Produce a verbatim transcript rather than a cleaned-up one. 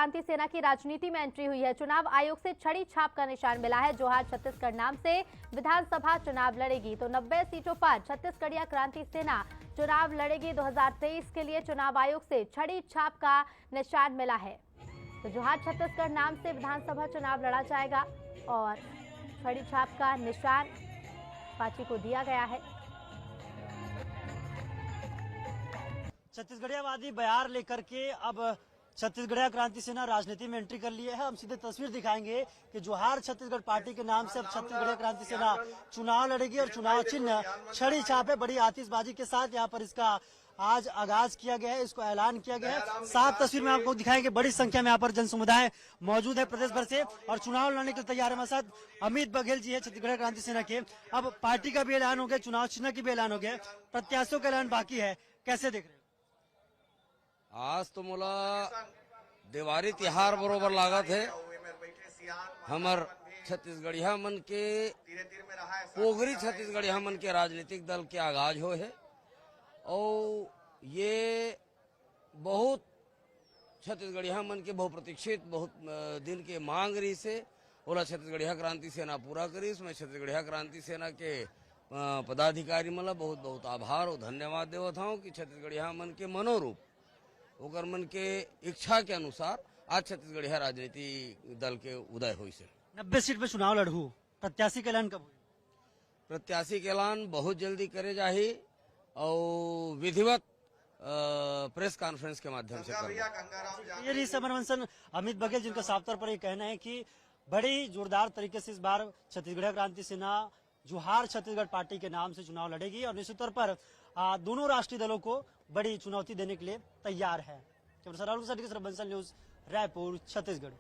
क्रांति सेना की राजनीति में एंट्री हुई है। चुनाव आयोग से छड़ी छाप का निशान मिला है। जोहार छत्तीसगढ़ नाम से विधानसभा चुनाव लड़ेगी, तो नब्बे सीटों पर छत्तीसगढ़िया क्रांति सेना चुनाव लड़ेगी। दो हज़ार तेईस के लिए चुनाव आयोग से छड़ी छाप का निशान मिला है। तो जोहार छत्तीसगढ़ नाम से विधानसभा चुनाव लड़ा जाएगा और छड़ी छाप का निशान पार्टी को दिया गया है। छत्तीसगढ़ियावादी बयार लेकर के अब छत्तीसगढ़िया क्रांति सेना राजनीति में एंट्री कर लिए है। हम सीधे तस्वीर दिखाएंगे कि जोहार छत्तीसगढ़ पार्टी के नाम से अब छत्तीसगढ़िया क्रांति सेना चुनाव लड़ेगी और चुनाव चिन्ह छड़ी छाप है। बड़ी आतिशबाजी के साथ यहाँ पर इसका आज आगाज किया गया है, इसको ऐलान किया गया है। साफ तस्वीर में आपको दिखाएंगे, बड़ी संख्या में यहाँ पर जन समुदाय मौजूद है प्रदेश भर से और चुनाव लड़ने के लिए तैयार है। हमारे साथ अमित बघेल जी है छत्तीसगढ़ क्रांति सेना के। अब पार्टी का भी ऐलान हो गया, चुनाव चिन्ह की भी ऐलान हो गया, प्रत्याशियों का ऐलान बाकी है, कैसे देख रहे हो? आज तो मोला देवारी तिहार बरोबर लागत है। हमर छत्तीसगढ़िया मन के, पोगरी छत्तीसगढ़िया मन के राजनीतिक दल के आगाज हो है और ये बहुत छत्तीसगढ़िया मन के बहुप्रतीक्षित, बहुत दिन के मांग रही से, ओला छत्तीसगढ़िया क्रांति सेना पूरा करिस। मैं छत्तीसगढ़िया क्रांति सेना के पदाधिकारी मन ला बहुत बहुत आभार और धन्यवाद देवत हूँ कि छत्तीसगढ़िया मन के मनोरूप, ओकर मन के इच्छा के अनुसार आज छत्तीसगढ़िया राजनीति दल के उदय होइस हे। नब्बे सीट पे चुनाव लड़हू, प्रत्याशी के ऐलान कब हुई? प्रत्याशी के ऐलान बहुत जल्दी करे जाही और विधिवत प्रेस कॉन्फ्रेंस के माध्यम से कर। ये रही समर मंथन अमित बघेल, जिनका साफ तौर पर यह कहना है कि बड़ी जोरदार तरीके से इस बार छत्तीसगढ़ क्रांति सेना जोहार छत्तीसगढ़ पार्टी के नाम से चुनाव लड़ेगी और निश्चित तौर पर दोनों राष्ट्रीय दलों को बड़ी चुनौती देने के लिए तैयार है। कैमरा राहुल के साथ रघुवंश न्यूज, रायपुर, छत्तीसगढ़।